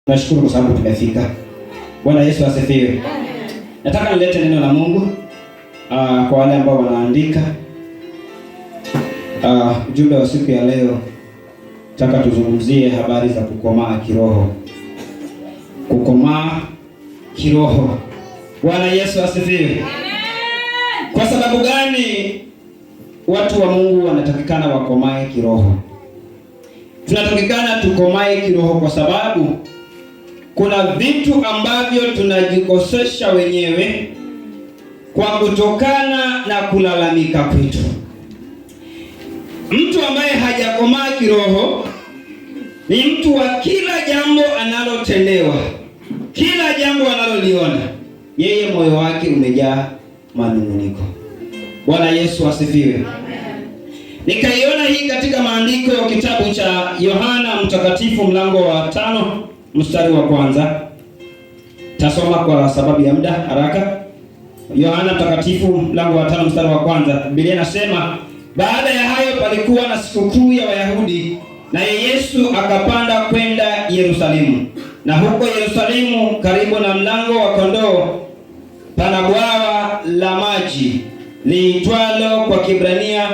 Tunashukuru kwa sababu tumefika. Bwana Yesu asifiwe. Nataka nilete neno la Mungu kwa wale ambao wanaandika ujumbe wa siku ya leo. Nataka tuzungumzie habari za kukomaa kiroho. Kukomaa kiroho. Bwana Yesu asifiwe. Kwa sababu gani watu wa Mungu wanatakikana wakomae kiroho? Tunatakikana tukomae kiroho kwa sababu kuna vitu ambavyo tunajikosesha wenyewe kwa kutokana na kulalamika kwetu. Mtu ambaye hajakomaa kiroho ni mtu wa kila jambo analotendewa, kila jambo analoliona, yeye moyo wake umejaa manung'uniko. Bwana Yesu asifiwe. Nikaiona hii katika maandiko ya kitabu cha Yohana Mtakatifu mlango wa 5 mstari wa 1. Tasoma kwa sababu ya muda haraka. Yohana Mtakatifu mlango wa 5 mstari wa 1. Biblia inasema, baada ya hayo palikuwa na sikukuu ya Wayahudi, naye Yesu akapanda kwenda Yerusalemu. Na huko Yerusalemu karibu na mlango wa kondoo pana bwawa la maji liitwalo kwa Kiebrania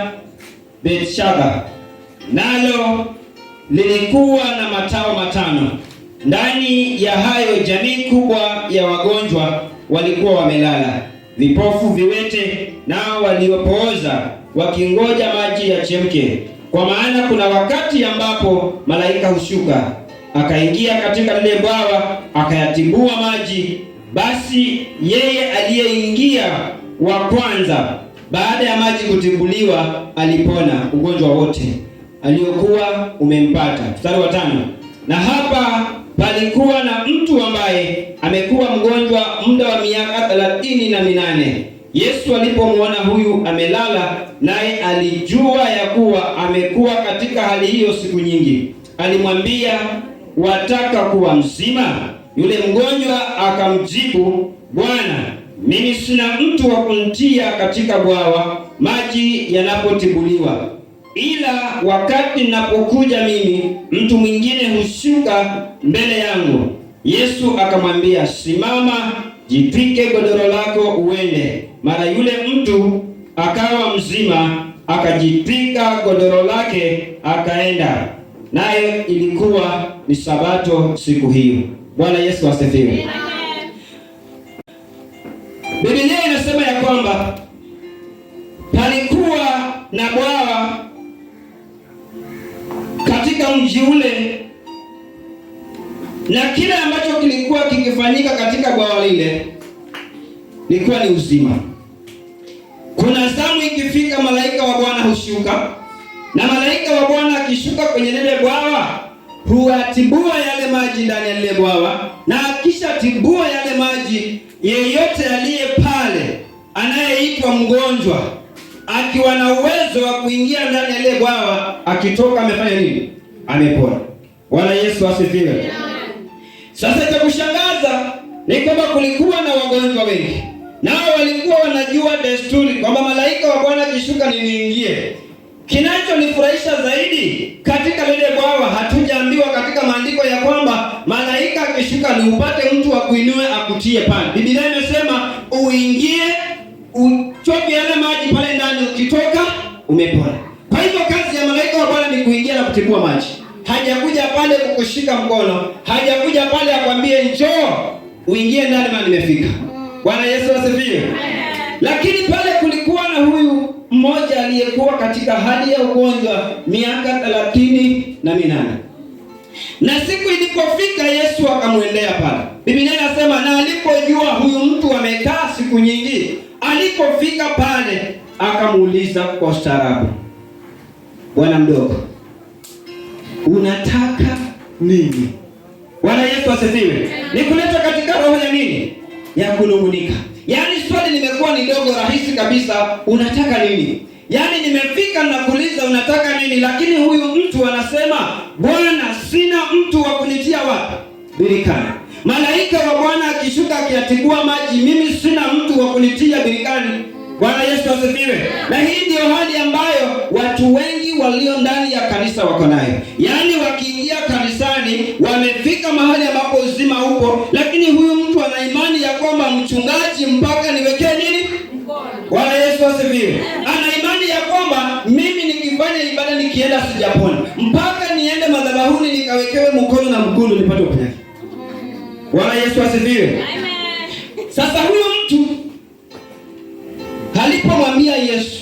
Bethshaba, nalo lilikuwa na matao 5. Ndani ya hayo jamii kubwa ya wagonjwa walikuwa wamelala, vipofu, viwete, nao waliopooza, wakingoja maji yachemke. Kwa maana kuna wakati ambapo malaika hushuka akaingia katika lile bwawa akayatibua maji. Basi yeye aliyeingia wa kwanza baada ya maji kutibuliwa alipona ugonjwa wote aliokuwa umempata. Mstari wa 5. Na hapa palikuwa na mtu ambaye amekuwa mgonjwa muda wa miaka 38. Yesu alipomwona huyu amelala, naye alijua ya kuwa amekuwa katika hali hiyo siku nyingi, alimwambia, wataka kuwa mzima? Yule mgonjwa akamjibu, Bwana, mimi sina mtu wa kunitia katika bwawa maji yanapotibuliwa, ila wakati ninapokuja mimi, mtu mwingine hushuka mbele yangu. Yesu akamwambia, simama, jitwike godoro lako uende. Mara yule mtu akawa mzima, akajitwika godoro lake akaenda. Naye ilikuwa ni Sabato siku hiyo. Bwana Yesu asifiwe. Biblia inasema ya kwamba palikuwa na bwawa katika mji ule, na kile ambacho kilikuwa kikifanyika katika bwawa lile lilikuwa ni uzima. Kuna zamu ikifika, malaika wa Bwana hushuka, na malaika wa Bwana akishuka kwenye lile bwawa huatibua yale maji ndani ya lile bwawa, na akishatibua yale maji, yeyote aliye pale anayeitwa mgonjwa akiwa na uwezo wa kuingia ndani ya lile bwawa, akitoka amefanya nini? Amepona. Bwana Yesu asifiwe. Sasa cha kushangaza ni kwamba kulikuwa na wagonjwa wengi, nao walikuwa wanajua desturi kwamba malaika wa Bwana akishuka ni niingie. Kinachonifurahisha zaidi katika lile bwawa, hatujaambiwa katika maandiko ya kwamba malaika akishuka ni upate mtu akuinue akutie pale. Biblia imesema uingie, uchoke yale maji pale ndani, ukitoka umepona. Kwa hivyo kazi ya malaika wa Bwana ni kuingia na kutibua maji. Hajakuja pale kukushika mkono, hajakuja pale akwambie njoo uingie ndani maana nimefika. Bwana Yesu asifiwe. Lakini pale kulikuwa na huyu mmoja aliyekuwa katika hali ya ugonjwa miaka 38. Na siku ilipofika Yesu akamwendea pale. Biblia inasema na alipojua huyu mtu amekaa siku nyingi, alipofika pale akamuuliza kwa ustaarabu, bwana mdogo, unataka nini? Bwana Yesu asifiwe. Nikuleta katika roho ya nini? Ya kunung'unika. Yaani swali limekuwa ni dogo rahisi kabisa, unataka nini? Yaani nimefika na kuuliza unataka nini, lakini huyu mtu anasema Bwana, sina mtu wa kunitia wapi? Birikani. Malaika wa Bwana akishuka akiyatibua maji, mimi sina mtu wa kunitia birikani. Bwana Yesu asifiwe. Na hii ndio hali ambayo watu wengi walio ndani ya kanisa wako nayo. Yaani wakiingia kanisani wamefika mahali ambapo Nimefanya ibada nikienda sijapona, mpaka niende madhabahuni nikawekewe mkono na mkundu nipate uponyaji. Bwana Yesu asifiwe. Amen. Sasa huyo mtu alipomwambia Yesu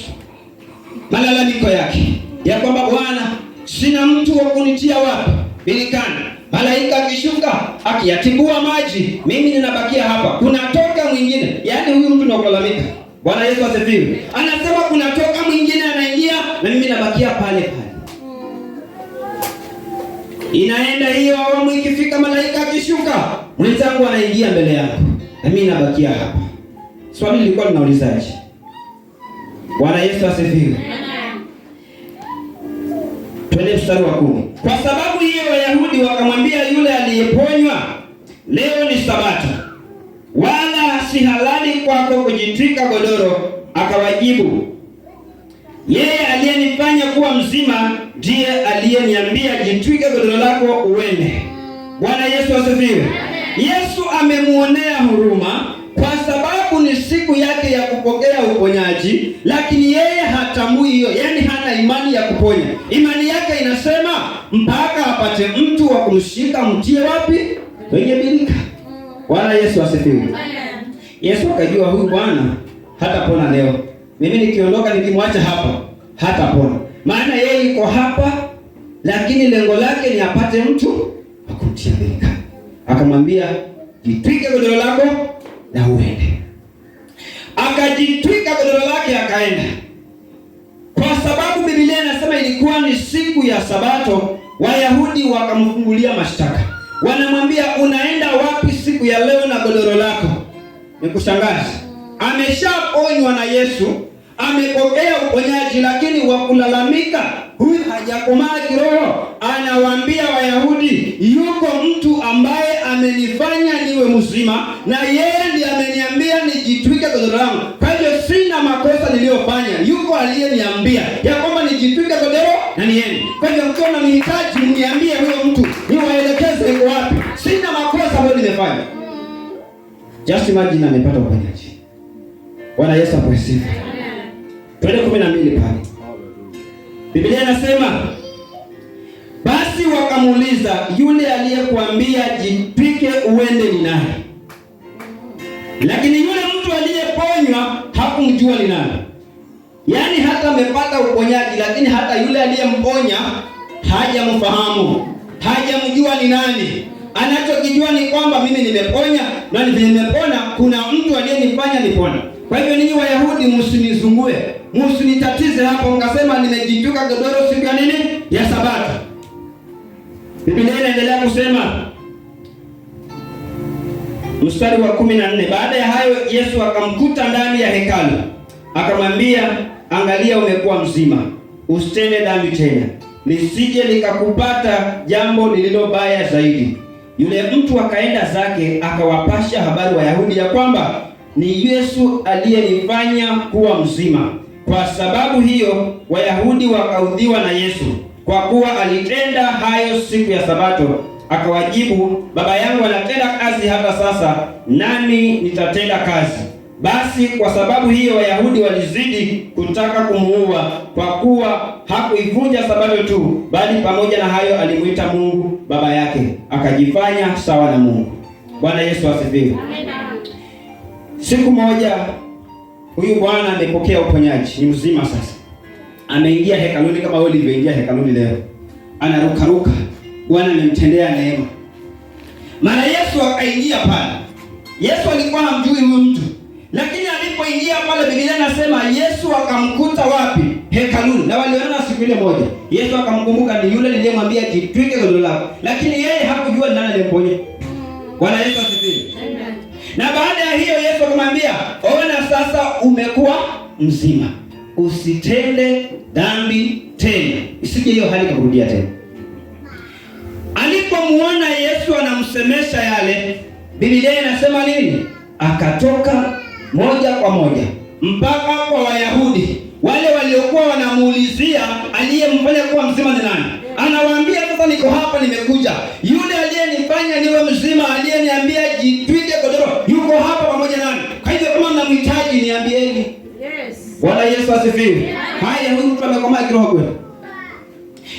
malalamiko yake ya kwamba Bwana, sina mtu wa kunitia wapi birikani, malaika akishuka akiyatibua maji, mimi ninabakia hapa, kunatoka mwingine. Yaani huyu mtu nakulalamika. Bwana Yesu asifiwe. Anasema kunatoka mwingine anaingia na mimi nabakia pale pale. Inaenda hiyo awamu, ikifika malaika akishuka, mwenzangu anaingia mbele yangu na mimi nabakia hapa. Swali lilikuwa linaulizaje? Bwana Yesu asifiwe. Twende mstari wa 10. Kwa sababu hiyo Wayahudi wakamwambia yule aliyeponywa, leo ni Sabato, wala si halali kwako kujitwika godoro. Akawajibu, yeye aliyenifanya kuwa mzima ndiye aliyeniambia jitwike godoro lako uende. Bwana Yesu asifiwe. Yesu amemuonea huruma kwa sababu ni siku yake ya kupokea uponyaji, lakini yeye hatambui hiyo, yaani hana imani ya kuponya. Imani yake inasema mpaka apate mtu wa kumshika mtie wapi? Kwenye birika. Bwana Yesu asifiwe. Yesu akajua huyu bwana hatapona leo. Mimi nikiondoka nikimwacha hapa hatapona. Maana yeye yuko hapa, lakini lengo lake ni apate mtu wa kumtia birika. Akamwambia, jitwike godoro lako na uende. Akajitwika godoro lake akaenda. Kwa sababu Biblia inasema ilikuwa ni siku ya Sabato, Wayahudi wakamfungulia mashtaka. Wanamwambia, unaenda wapi siku ya leo na godoro lako? Nikushangaza. Ameshaponywa na Yesu, amepokea uponyaji, lakini wa kulalamika huyu hajakomaa kiroho. Anawaambia Wayahudi, yuko mtu ambaye amenifanya niwe mzima na yeye ndiye ameniambia nijitwike godoro langu. Kwa hivyo sina makosa niliyofanya, yuko aliyeniambia ya kwamba nijitwike godoro na niende. Kwa hivyo mkiwa mnanihitaji mniambie huyo mtu, niwaelekeze yuko wapi. Sina makosa ambayo nimefanya. Just imagine amepata uponyaji. Bwana Yesu apewe sifa. Twende 12 pale. Biblia inasema, basi wakamuuliza, yule aliyekuambia jitwike uende ni nani? Lakini yule mtu aliyeponywa hakumjua ni nani. Yaani hata amepata uponyaji, lakini hata yule aliyemponya hajamfahamu, hajamjua ni nani. Anachokijua ni kwamba mimi nimeponya, na nimepona, kuna mtu aliyenifanya nipone. Kwa hivyo ninyi Wayahudi msinizungue, msinitatize hapo mkasema nimejitwika godoro siku ya nini? Ya Sabato. Biblia inaendelea kusema mstari wa 14, baada ya hayo Yesu akamkuta ndani ya hekalu, akamwambia, angalia, umekuwa mzima, usitende dhambi tena, lisije likakupata jambo lililo baya zaidi. Yule mtu akaenda zake akawapasha habari Wayahudi ya kwamba ni Yesu aliyenifanya kuwa mzima. Kwa sababu hiyo Wayahudi wakaudhiwa na Yesu, kwa kuwa alitenda hayo siku ya Sabato. Akawajibu, Baba yangu anatenda kazi hata sasa, nami nitatenda kazi. Basi kwa sababu hiyo Wayahudi walizidi kutaka kumuua, kwa kuwa hakuivunja Sabato tu, bali pamoja na hayo alimuita Mungu baba yake, akajifanya sawa na Mungu. Bwana Yesu asifiwe. Siku moja huyu bwana amepokea uponyaji, ni mzima sasa. Ameingia hekaluni kama wewe ulivyoingia hekaluni leo. Anarukaruka. Bwana amemtendea neema. Mara Yesu akaingia pale. Yesu alikuwa hamjui huyu mtu. Lakini alipoingia pale, Biblia inasema Yesu akamkuta wapi? Hekaluni. Na walionana siku ile moja. Yesu akamkumbuka, ni yule niliyemwambia jitwike godoro lako. Lakini yeye hakujua ni nani aliyemponya. Bwana Yesu asifiwe. Na baada ya hiyo Yesu akamwambia, ona sasa umekuwa mzima, usitende dhambi tena, isije hiyo hali kurudia tena. Alipomuona Yesu anamsemesha yale, Biblia inasema nini? Akatoka moja kwa moja mpaka kwa Wayahudi wale waliokuwa wanamuulizia aliyemfanya kuwa mzima ni nani. Anawaambia sasa, niko hapa, nimekuja. Yule aliyenifanya niwe mzima, aliyeniambia jitwike godoro, yuko hapa pamoja nami. Kwa hivyo kama mnamhitaji niambieni. Yes. Bwana Yesu asifiwe. Haya, huyu mtu amekomaa kiroho kweli.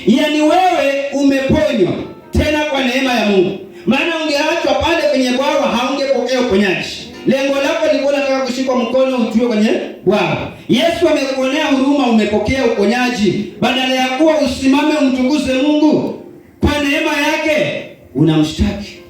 Yaani wewe umeponywa tena kwa neema ya Mungu, maana ungeachwa pale kwenye bwawa haungepokea uponyaji. Lengo lako lilikuwa unataka kushikwa mkono utiwe kwenye bwawa. Yesu amekuonea huruma, umepokea uponyaji. Badala ya kuwa usimame umtukuze Mungu kwa neema yake, unamshtaki.